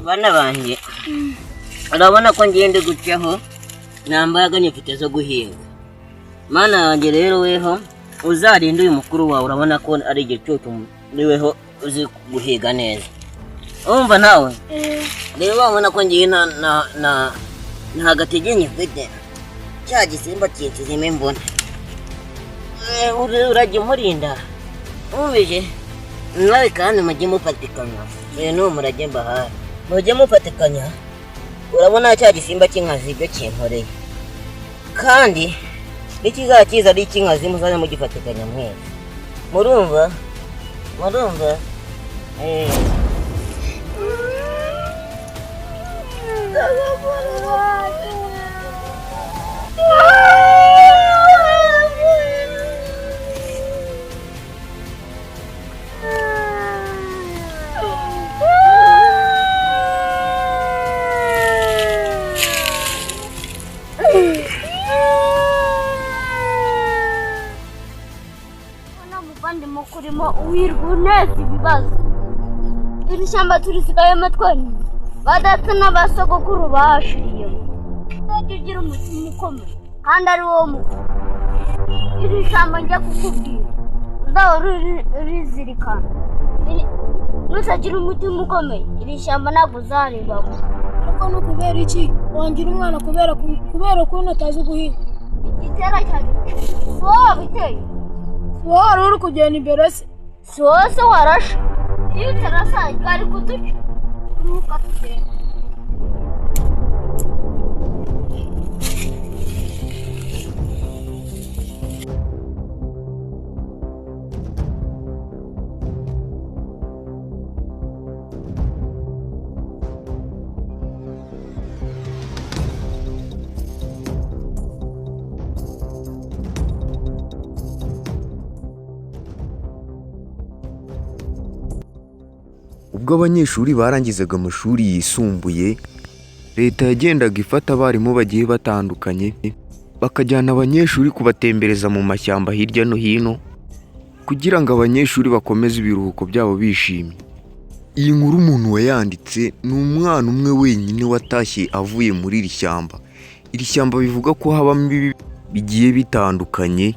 Bana banjye, urabona ko ngende gutyaho, nta mbaraga nyifite zo guhinga. Mana yanjye, rero weho uzarinde uyu mukuru wawe. Urabona ko ari igicucu muri weho, uzi guhiga neza. Urumva nawe rero, wabona ko ngiye nta gatege nyifite, cya gisimba kinsizemo imbona. Urajya umurinda, wumvise nawe? Kandi mujye mufatikanya. Uyu ni umurage mbahaye, mujye mufatikanya. Urabona cya gisimba cy'inkazi ibyo kinkoreye, kandi nikizaba kiza ari icy'inkazi, muzajya mugifatikanya mwese. Murumva? Murumva? Eh. Ubona muvandimwe kurimo wirwa uneza ibibazo. Iri shyamba turisigayemo twenyine, ba data n'abasogokuru bashiriyemo. Uzajya ugira umutima ukomeye kandi ari wowe mukuru. Iri shyamba njya kukubwira, uzahora urizirikana. Nutagira umutima ukomeye, iri shyamba ntabwo uzaribamo. Ariko ni ukubera iki wangira umwana kubera ukuntu atazi guhinga? Igitera cyane si wowe wabiteye. Si wowe wari uri kugenda imbere se? Si wowe se warashe? Iyo utarasa bwari kuduca. Uruhuka tugenda. Ubwo abanyeshuri barangizaga amashuri yisumbuye, leta yagendaga ifata abarimu bagiye batandukanye, bakajyana abanyeshuri kubatembereza mu mashyamba hirya no hino, kugira ngo abanyeshuri bakomeze ibiruhuko byabo bishimye. Iyi nkuru umuntu wayanditse ni umwana umwe wenyine watashye avuye muri iri shyamba. Iri shyamba bivuga ko habamo ibibi bigiye bitandukanye,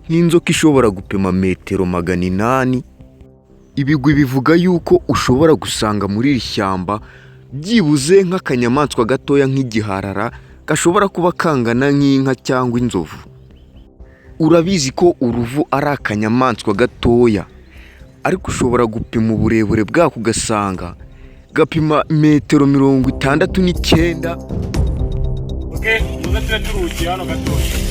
nk'inzoka ishobora gupima metero 800. Ibigwi bivuga yuko ushobora gusanga muri iri shyamba byibuze nk'akanyamaswa gatoya nk'igiharara gashobora kuba kangana nk'inka cyangwa inzovu. Urabizi ko uruvu ari akanyamaswa gatoya, ariko ushobora gupima uburebure bwako ugasanga gapima metero 69. Okay, muze tube turuhukiye hano gatoya.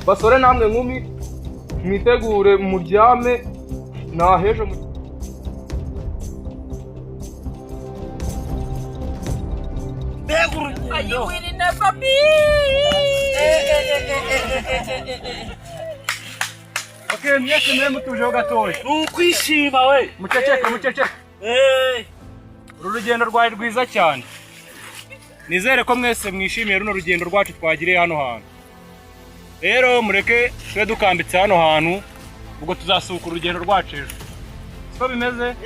Basore namwe nkumi, mwitegure muryame nahejo. Okay, mwese mwe mutujeho gatoya. Ni ukwishima we. Muceceke, muceceke. Uru rugendo rwari rwiza cyane. Nizere ko mwese mwishimiye runo rugendo rwacu twagiriye hano hantu. Rero mureke tube dukambitse hano hantu, ubwo tuzasuka urugendo rwacu ejo. Siko bimeze?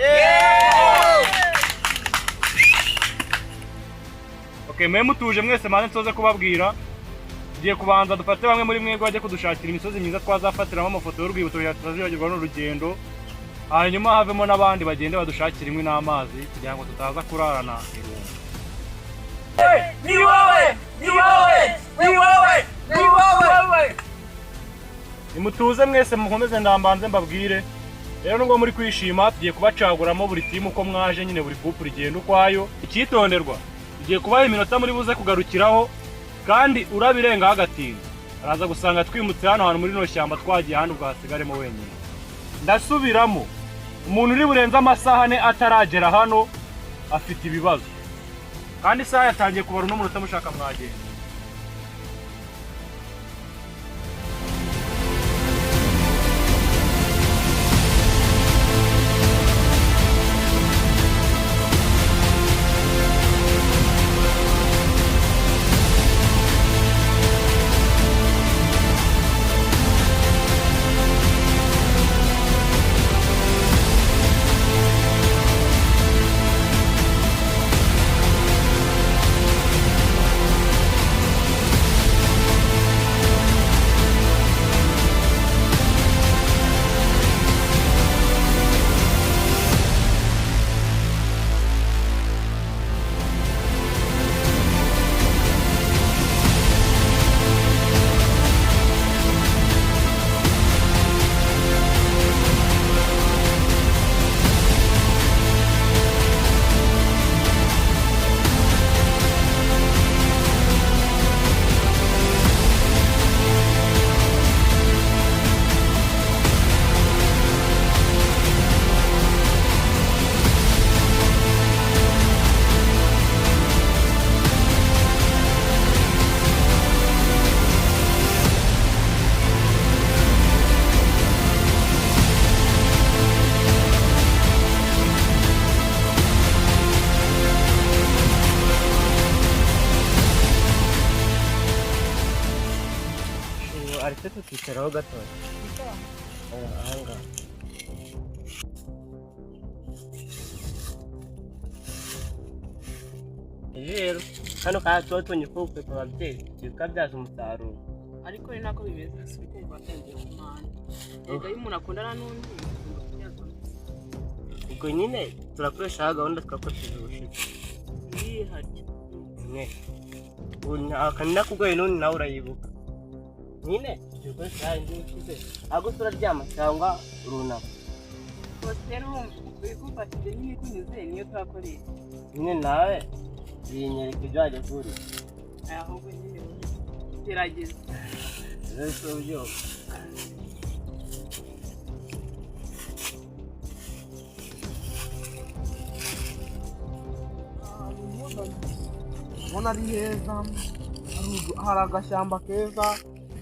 Okay, mwe mutuje mwese mbanze nsoze kubabwira. Tugiye kubanza dufate bamwe muri mwebwe bajye kudushakira imisozi myiza twazafatiramo amafoto y'urwibutso kugira ngo tutazibagirwa n'urugendo. Hanyuma havemo n'abandi bagende badushakira inkwi n'amazi kugira ngo tutaza kurarana irungu. Ni wowe, ni wowe, ni wowe, ni wowe. Nimutuze mwese mukomeze ndambanze mbabwire. Rero nubwo muri kwishima tugiye kubacaguramo buri timu uko mwaje nyine, buri couple igenda ukwayo. Icyitonderwa, tugiye kubaha iminota muri buze kugarukiraho, kandi urabirengaho agatinda araza gusanga twimutse hano hantu muri rino shyamba, twagiye ahandi ubwo hasigaremo wenyine. Ndasubiramo, umuntu uri burenze amasaha 4 ataragera hano afite ibibazo, kandi isaha yatangiye kubara uno munota mushaka mwagenda. Ariko tukicaraho gatoya ahangaha. Rero kano kanya tuba tubonye ko gukwepa ababyeyi tukabyaza umusaruro. Ariko ni nako bimeze, si ukumva watangiye kumana. Erega iyo umuntu akundana n'undi agomba kubyaza umusaruro. Ubwo nyine turakoresha gahunda twakoresheje ubushize. Yihariye. Imwe. Ubu nakugoye n'undi nawe urayibuka. Nyine tukoresha indi ushize. Ahubwo turaryama cyangwa urunama. Rwose rero urumva ibigufashije nyine ikunyuze niyo twakoresha. Nyine nawe binyereka ibyo wajya kuri. Ahubwo nyine gerageza. Rero si uburyo. Ubona ari heza, hari agashyamba keza,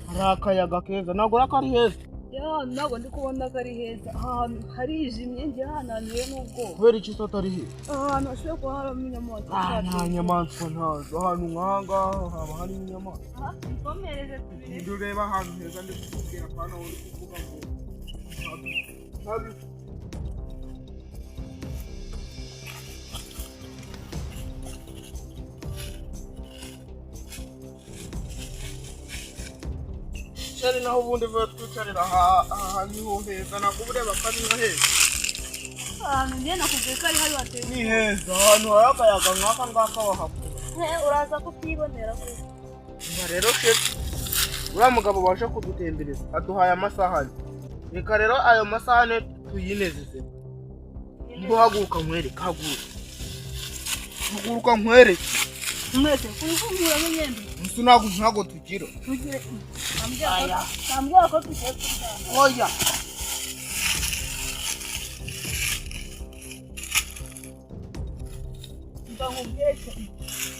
hari akayaga keza, ntabwo urabona ko ari heza? Ntabwo ndi kubona ko ari heza, ahantu harijimye, njye hananiwe n'ubwoba. Kubera iki se atari heza? Ahantu hashobora kuba harimo inyamaswa. Nta nyamaswa ntazo, ahantu nk'aha ngaha haba harimo inyamaswa. Nkomereze tubirebe. Ndi ureba ahantu heza ndi kukubwira ko hano uri kuvuga ngo habi. Shari naho ubundi vuba twicarira aha niho heza, ntabwo uba ureba ko ari heza. Ahantu njye nakubwiye ko ari habi hateye. Ni heza, ahantu hari akayaga nk'aka ngaka wahakura. Uraza kubyibonera gusa. Umva rero shefu, uriya mugabo waje kudutembereza aduhaye amasaha ane. Reka rero ayo masaha ane tuyinezeze. Mbo haguruka nkwereke, haguruka. Haguruka nkwereke. Mwese kuri mwembi. Musu ntabwo tugira. Tugire. Ambwira ko tugiye kuryama. Oya.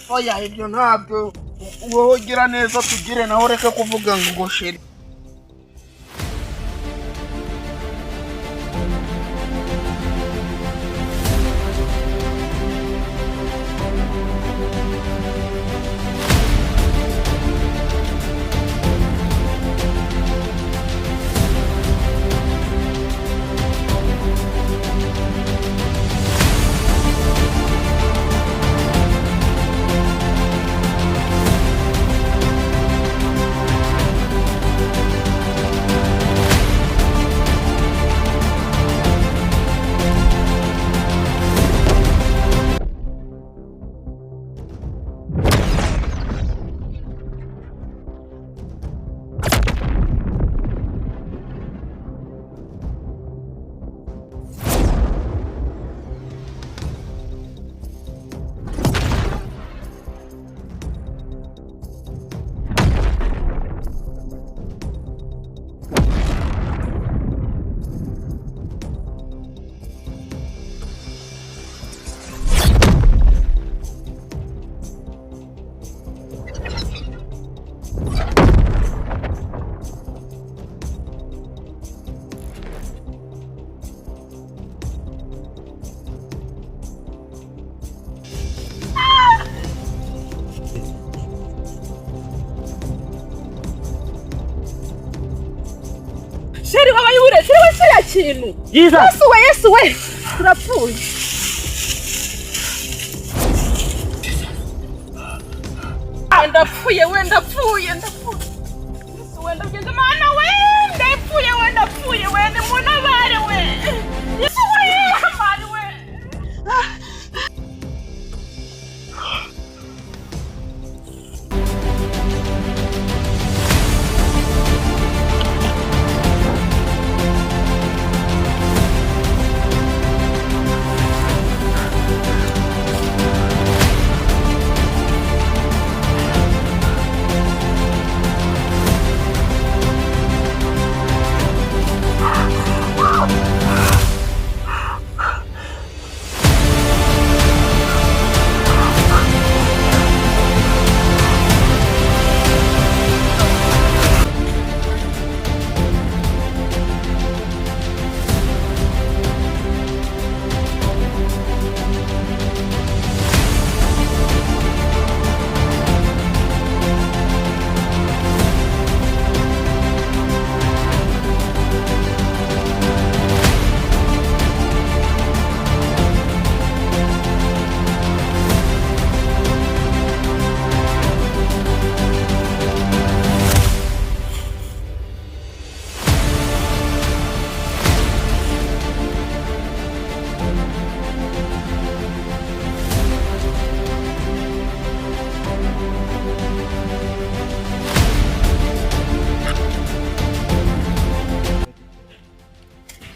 Oya ibyo ntabyo. Wowe ugira neza tugire naho ureke kuvuga ngo sheri. Chéri, wabaye uretse we kiriya kintu. Yiza. Yesu we, Yesu we, turapfuye. Ah, ndapfuye we, ndapfuye, ndapfuye. Yesu we, ndageze mana we, ndapfuye we, ndapfuye we, nimuntabare we. Yesu we, mana we.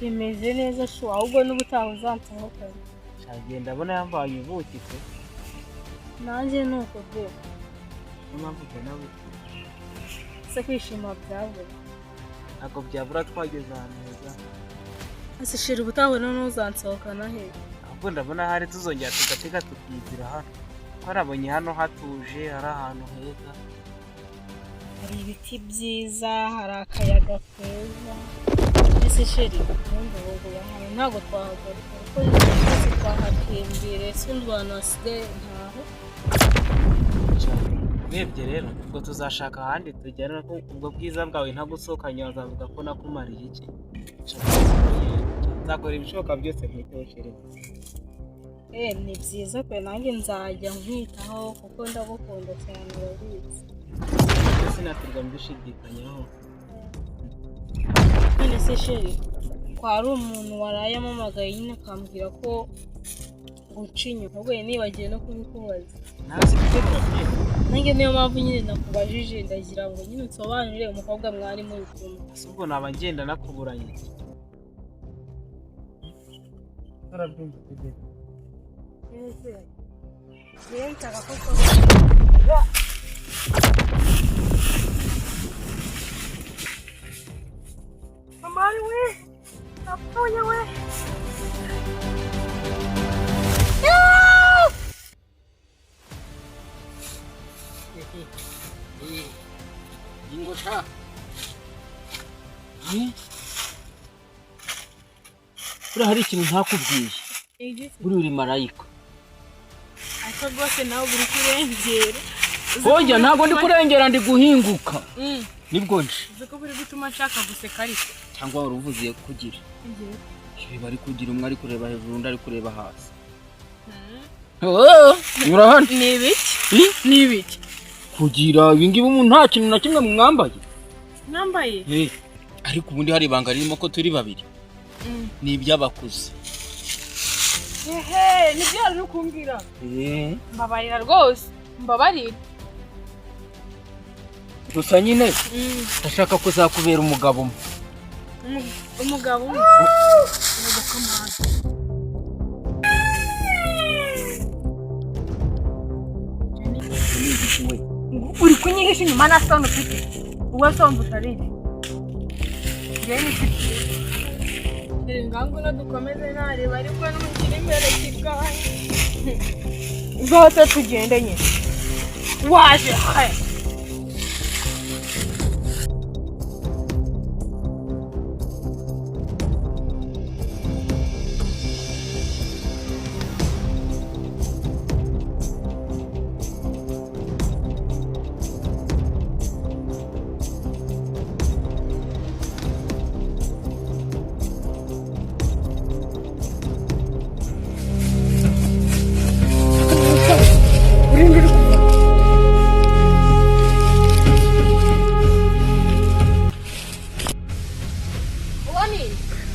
Bimeze neza shu, ahubwo n'ubutaha uzansohokane. Shagenda ndabona yambaye ubuki pe. Nanjye ni uko pe. Niyo mpamvu mbona buki. Se kwishima byabura. Ntabwo byabura twageze ahantu heza. Ese shira, ubutaha noneho uzansohokana he? Ahubwo ndabona hari tuzongera tugatega tukigira hano. Twarabonye hano hatuje, hari ahantu heza. Hari ibiti byiza, hari akayaga keza. Ese chéri, ubundi ubu ahantu ntabwo twahagaruka kuko twese twahatembere, se undi ahantu hasigaye ntaho. Urebye rero ubwo tuzashaka ahandi tujyana ko ubwo bwiza bwawe ntagusohokanye wazavuga ko nakumariye iki. Nzakora ibishoboka byose nkwiteho chéri. Eh, ni byiza pe, nanjye nzajya nkwitaho kuko ndagukunda cyane, urabizi. Ibyo sinatirwa mbishidikanyaho. None se chéri, ko hari umuntu waraye ampamagaye nyine akambwira ko guca inyuma, ahubwo nibagiwe no kubikubaza. Nawe si byo turabyina. Nanjye niyo mpamvu nyine nakubajije, ndagira ngo nyine unsobanurire umukobwa mwari muri kumwe. Ese ubwo naba ngenda nakuburanye. Turabyumva tugeze. Njyewe nshaka ko usobanura. Mama we, ndapfuye we. Ingo sha. Buriya hari ikintu ntakubwiye. Buriya uri marayika. Ariko rwose nawe uri kurengera. Oya, ntabwo ndi kurengera, ndi guhinguka. Nibwo nje. Uzi ko buri gutuma nshaka guseka ariko. Cyangwa wari uvuze kugira. Ibi bari kugira, umwe ari kureba hejuru undi ari kureba hasi. Oh, nyura hano. Ni ibiki? Ni ibiki? Kugira ibi ngibi umuntu nta kintu na kimwe mwambaye. Nambaye? Eh, ariko ubundi hari ibanga ririmo ko turi babiri. Ni iby'abakuze. Ehe, nibyo wari uri kumbwira. Eh. Mbabarira rwose, mbabarira. Gusa nyine ndashaka kuzakubera umugabo umwe. Umugabo umwe. Uri kunyihisha inyuma nta soni ufite. Wowe se wumva utari iki? Njyewe ni iki? Ngaho ngwino dukomeze ntareba ariko n'umukiri imbere kiganye. Zose tugende nyine. Waje he.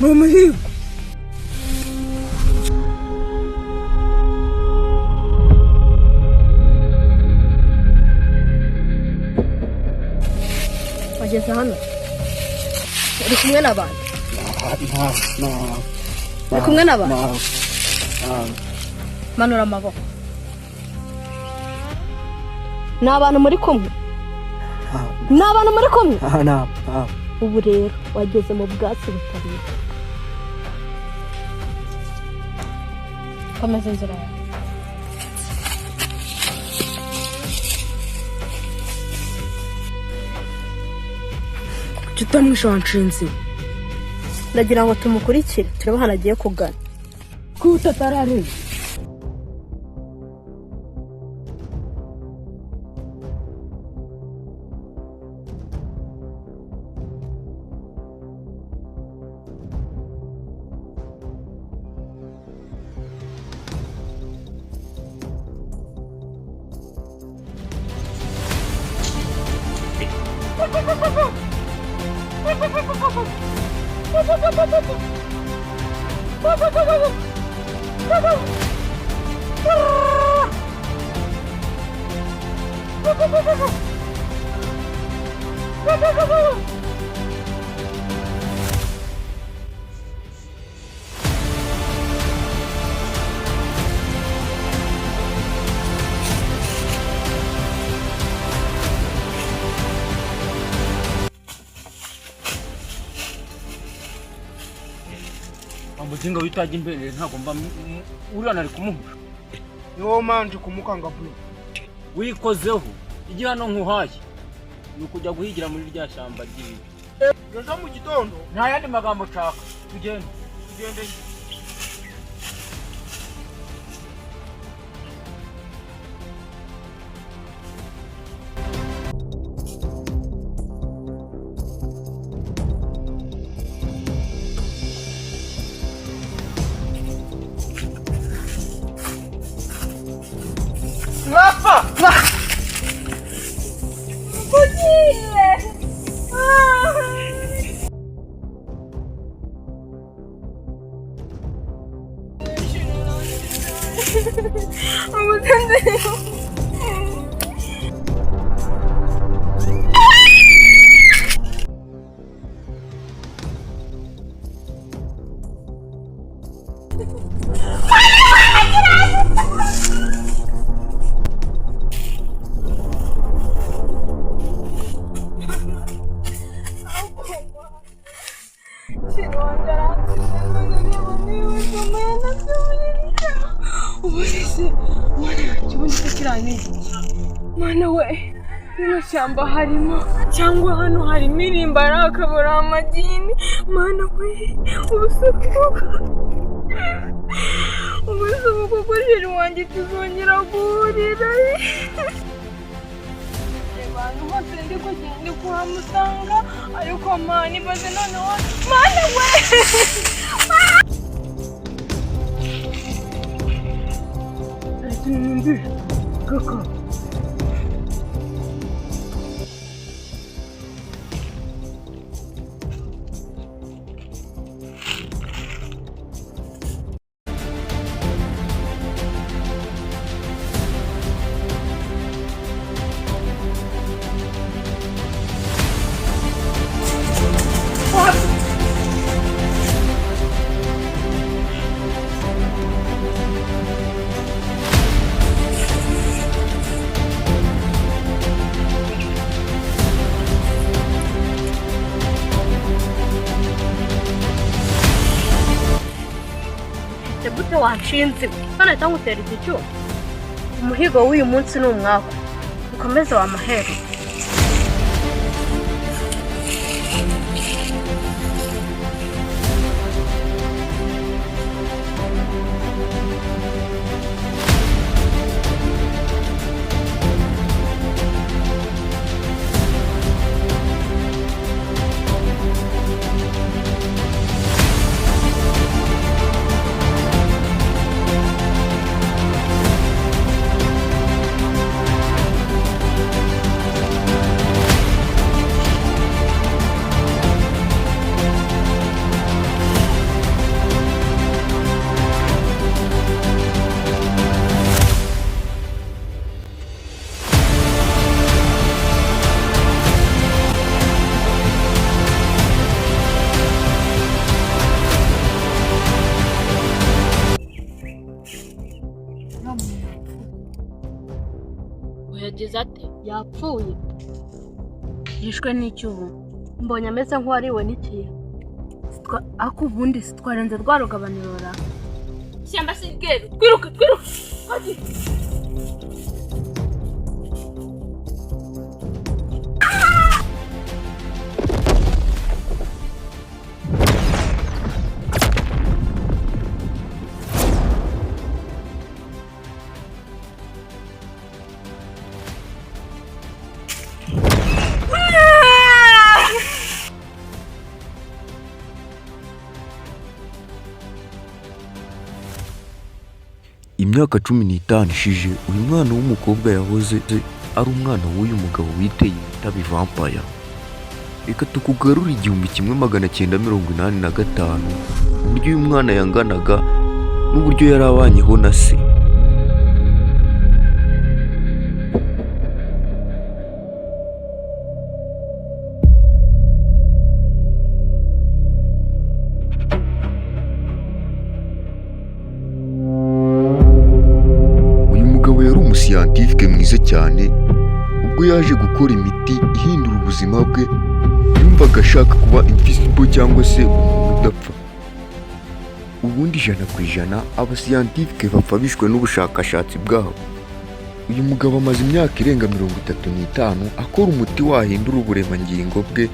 Ni umuhigo. Wageze hano uri kumwe n'abantu, uri kumwe n'abantu. Manura amaboko. Ni abantu muri kumwe, ni abantu muri kumwe. Ubu rero wageze mu bwatsi butabera. Komeza inzira yawe. Kuki utamwishe wanshinze? Ndagira ngo tumukurikire turebe ahantu agiye kugana. Kuko atarareba. Umuzinga witajya imbere ntabwo mba uriya nari kumuhusha. Ni wowe manje kumukanga bro. Wikozeho igihano nkuhaye ni ukujya guhigira muri rya shyamba ry'ibiti. Ejo mu gitondo. Nta yandi magambo nshaka, tugende. Tugende. Mwapfa! Ugiye! Mana we, rino shyamba harimo cyangwa hano harimo irimba ari akabura amagini. Mana we, ubusuku kuko jeri wanjye tuzongera guhurira. Abantu bose ndi kugenda kuhamusanga, ariko mana ibaze noneho. Mana we, Kaka. Gute wanshinze none ahita ngutera igicu. Umuhigo w'uyu munsi ni umwaku, ukomeze wamahero. Yapfuye. Yishwe n'icyubu. Mbonye ameze nk'uwariwe n'ikintu. Ariko ubundi sitwarenze rwa rugabaniro ra. Ishyamba si ryeru. Twiruke, twiruke. Imyaka 15 ishije, uyu mwana w'umukobwa yahoze ari umwana w'uyu mugabo witeye ibitabi vampire. Reka tukugarure 1985, uburyo uyu mwana yanganaga n'uburyo yari abanyeho na se. Uyu mugabo yari umusiyantifike mwiza cyane, ubwo yaje gukora imiti ihindura ubuzima bwe, yumvaga ashaka kuba invisible cyangwa se umuntu udapfa. Ubundi 100% abasiyantifike bapfa bishwe n'ubushakashatsi bwabo. Uyu mugabo amaze imyaka irenga 35 akora umuti wahindura uburemangingo bwe,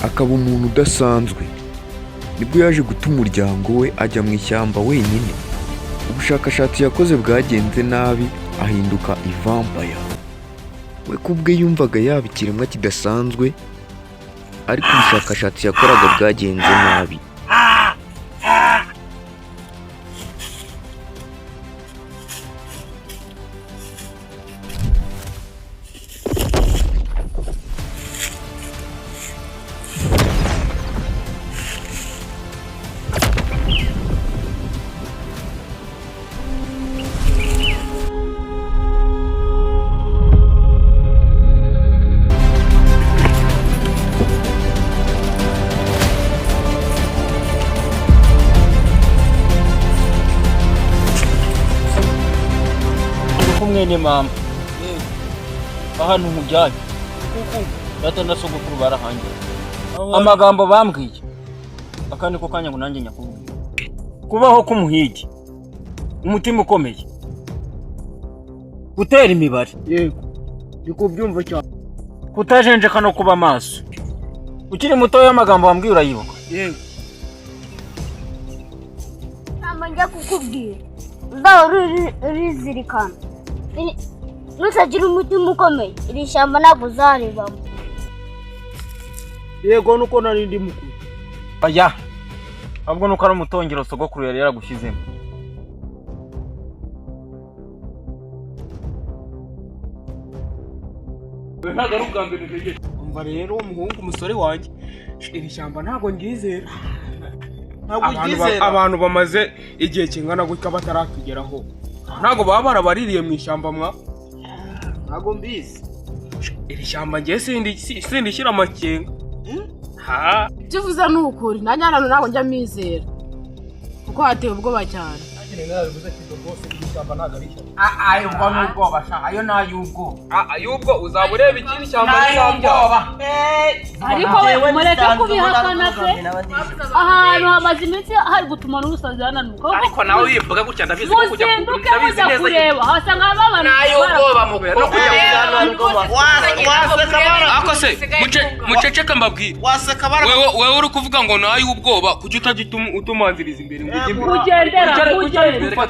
akaba umuntu udasanzwe. Nibwo yaje guta umuryango we ajya mu ishyamba wenyine. Ubushakashatsi yakoze bwagenze nabi, ahinduka ivampire. We ku bwe yumvaga yaba ikiremwa kidasanzwe, ariko ubushakashatsi yakoraga bwagenze nabi. Mwene mama ahantu nkujyanye kuko data na sogokuru barahangiye amagambo bambwiye aka niko kanya ngo nanjye nyakubwira. Kubaho k'umuhigi, umutima ukomeye, gutera imibare, yego ndikubyumva cyane, kutajenjeka no kuba maso. Ukiri mutoya amagambo wambwiye urayibuka? Yego. Ntabwo njya kukubwira uzahora urizirikana. Nutagira umutima ukomeye iri shyamba ntabwo uzaribamo. Yego nuko nari ndi mukuru. Oya, ahubwo nuko ari umutongero sogokuru yari yaragushyizemo. Ntabwo ari ubwa mbere ntegereje. Umva rero umuhungu umusore wanjye, iri shyamba ntabwo ndyizera. Ntabwo uryizera. Abantu bamaze igihe kingana gutya bataratugeraho, ntabwo baba barabaririye mu ishyamba mwa? Ntabwo mbizi. Iri shyamba ngiye sindishyira amakenga. Ibyo uvuze ni ukuri, nanjye hano ntabwo njya mizera kuko hateye ubwoba cyane. Ayo ubwo ni ubwoba sha, ayo ni ay'ubwoba. Ay'ubwo uzaba ureba ikindi shyamba rizabyara. Ariko we mureke kubihakana pe. Ahantu hamaze iminsi hari gutuma n'ubusazi hananuka. Ariko nawe wivuga gutya ndabizi ko kujya muzinduke mujya kureba hasanga abantu n'ay'ubwoba mu no kujya Ako se muceceke mbabwire. Waseka bara. Wewe uri kuvuga ngo ni ay'ubwoba, kuki utajya utumanziriza imbere ngo ujye imbere? Kugendera, kugendera.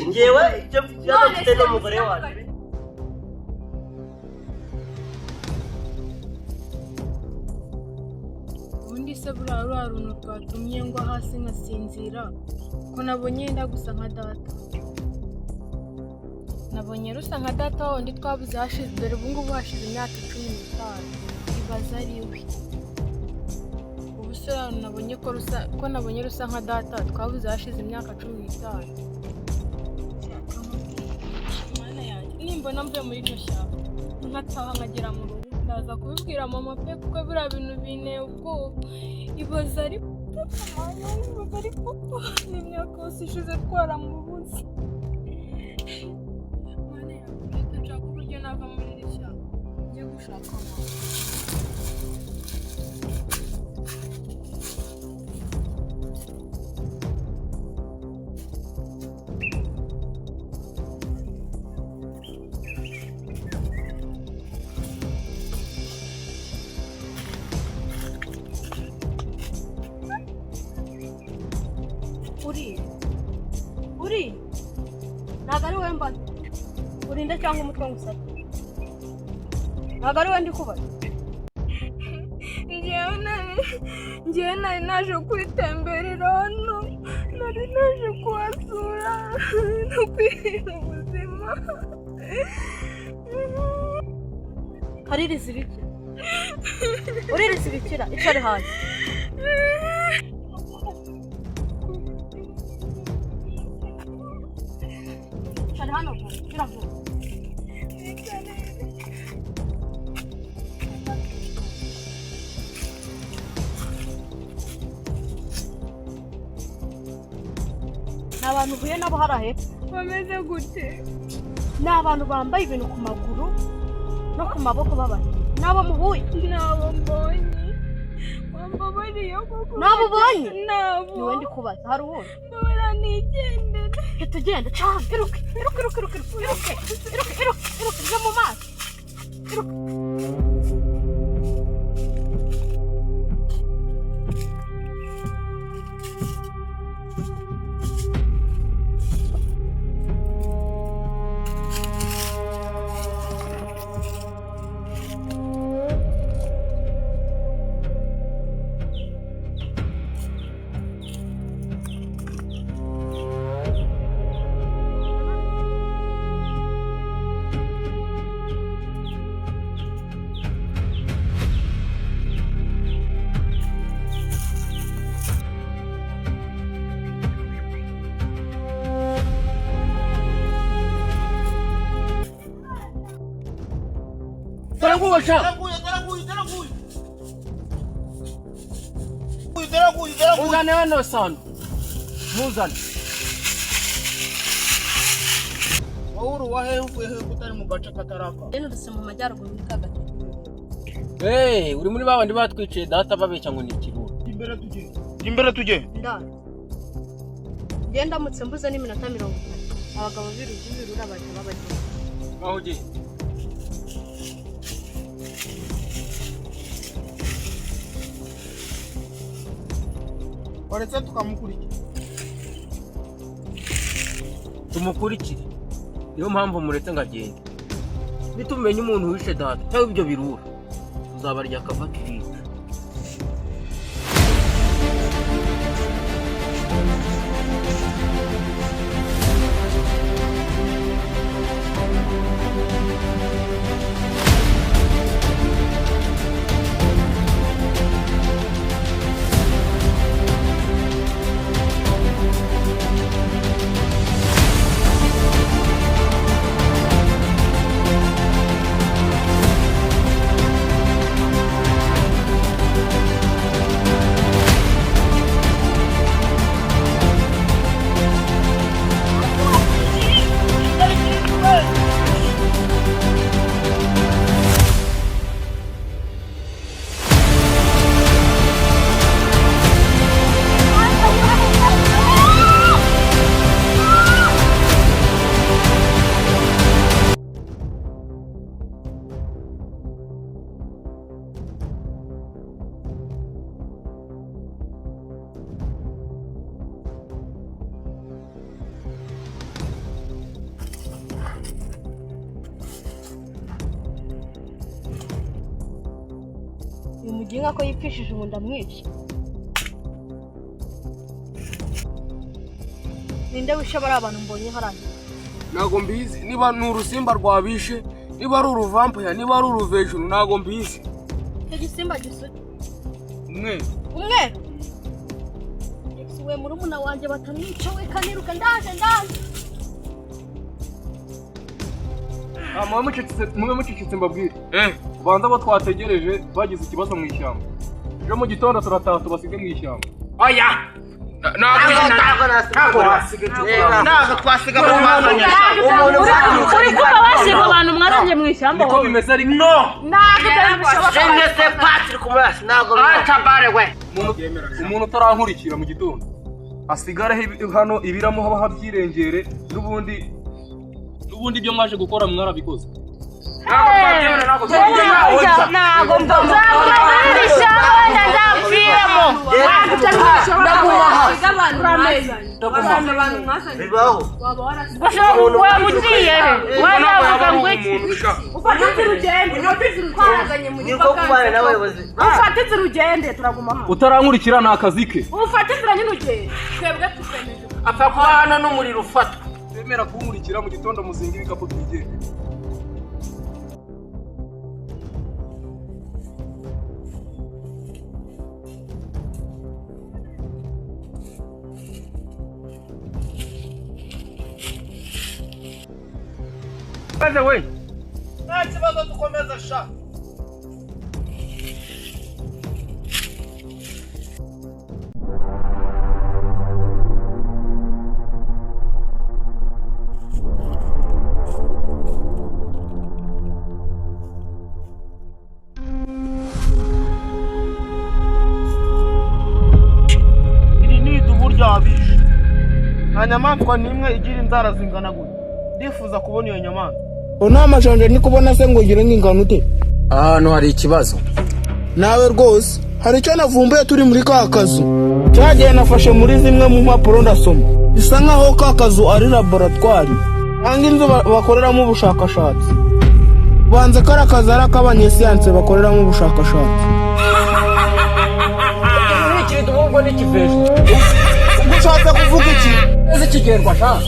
Ngewe icyo mfite n'umugore wanjye. Ubundi se buriya ruriya runtu rwatumye ngwa hasi nkasinzira, ko nabonye yenda gusa nka data. Nabonye rusa nka data wundi twabuze hashize, dore ubu ngubu hashize imyaka 15. Ibaza ari we. Ubu se ruriya runtu nabonye ko rusa, ko nabonye rusa nka data twabuze hashize imyaka 15. Mana yanjye, nimbona mvuye muri iryo shyamba nkataha nkagera mu rugo, ndaza kubibwira mama pe, kuko biriya bintu binteye ubwoba. Ibaza ari papa, ibaza ari papa, ni imyaka yose ishize twaramubuze. Mana yanjye, reka nshake uburyo nava muri iri shyamba. Gushaka mama. Uri uri ntabwo ari wowe mbaza, urinde cyangwa umutwe ngusate, ntabwo ari wowe ndi kubaza. Njyewe nari naje kwitemberera hano, nari naje kuhasura no kwihera ubuzima. Kaririza ibikira, uririza ibikira, icare hasi. Icare hano vuba, gira vuba. Ni abantu uhuye nabo hariya hepfo. Bameze gute? Ni abantu bambaye ibintu ku maguru no ku maboko babaye. Ni abo muhuye? Nabo mbonye. Wambabariye koko? Nabo ubonye? Nabo. Ni wowe ndi kubaza, hari uwundi? Mbabara nigendere. Hita ugenda, ca, iruke, iruke, iruke, iruke, iruke, iruke, iruke, iruke, ujye mu mazi. Iruke. Taraguye sha. Taraguye, taraguye, taraguye. Taraguye, taraguye. Muzane hano sano. Muzane. Wowe uri uwahe, uvuye he ko utari mu gace kataraka? Nturutse mu majyaruguru muri Kagatare. Eh, uri muri babandi batwiciye data babeshya ngo ni ikirura. Imbere tujye. Imbere tujye. Ndara. Njye ndamutse mbuze n'iminota 30. Abagabo b'irura bahita babagenda. Aho ugiye? Waretse tukamukurikira. Tumukurikire. Niyo mpamvu muretse ngo agende. Nitumenye umuntu wishe data cyangwa ibyo birura, tuzabarya akava tubica. Uyu muginga ko yipfishije ubu ndamwica. Ninde wishe bari abantu mbonye hariya? Ntago mbizi niba ni urusimba rwabishe, niba ari uruvampaya, niba ari uruvejuru, ntago mbizi. Icyo gisimba gisuka. Umweru. Umweru? Ese we murumuna wanjye batamwica we, kaniruka ndaje ndaje. Mube mucecetse mbabwire. Ubanza abo twategereje bagize ikibazo mu ishyamba. Ejo mu gitondo turataha tubasige mu ishyamba. Oya! Ntabwo twasiga abo twazanye. Uri kumva basiga abantu mwazanye mu ishyamba? Niko bimeze ariko. No. Ntabwo ibyo bishoboka. Jenese Patrick Murasi ntabwo Atabare we. Umuntu utarankurikira mu gitondo asigare hano ibiramuha habyirengere, n'ubundi ibyo mwaje gukora mwarabikoze. Ntabwo mbona. Nzaguma muri iri shyamba, wenda nzapfiremo. Bibaho. Waba ugiye he? Wazavuga ngo iki? Ufate inzira ugende, ufate inzira ugende. Niko kubana n'abayobozi. Ufate inzira ugende, turaguma hano. Utarankurikira ni akazi ke. Ufate inzira nyine ugende, twebwe tukwemeje. Apfa kuba hano n'umuriro ufatwa. Bemera kunkurikira mu gitondo, muzinga ibikapu twigende. We. Nta kibazo, dukomeza sha. Iri ni idubu ryabishe. Nta nyamaswa n'imwe igira inzara zingana gutya. Ndifuza kubona iyo nyamaswa. Nta majanja ni kubona se ngo ugire nk'ingano ute? Ahantu hari ikibazo. Nawe rwose hari icyo navumbuye turi muri ka kazu. Cyagiye nafashe muri zimwe mu mpapuro ndasoma, bisa nkaho ka kazu ari laboratwari cyangwa inzu bakoreramo ubushakashatsi. Banza kari akazu ari ak'abanyesiyanse bakoreramo ubushakashatsi. Ni ikintu ubwo ni ikiveje. Ubwo ushatse kuvuga iki? Ese kigendwa sha.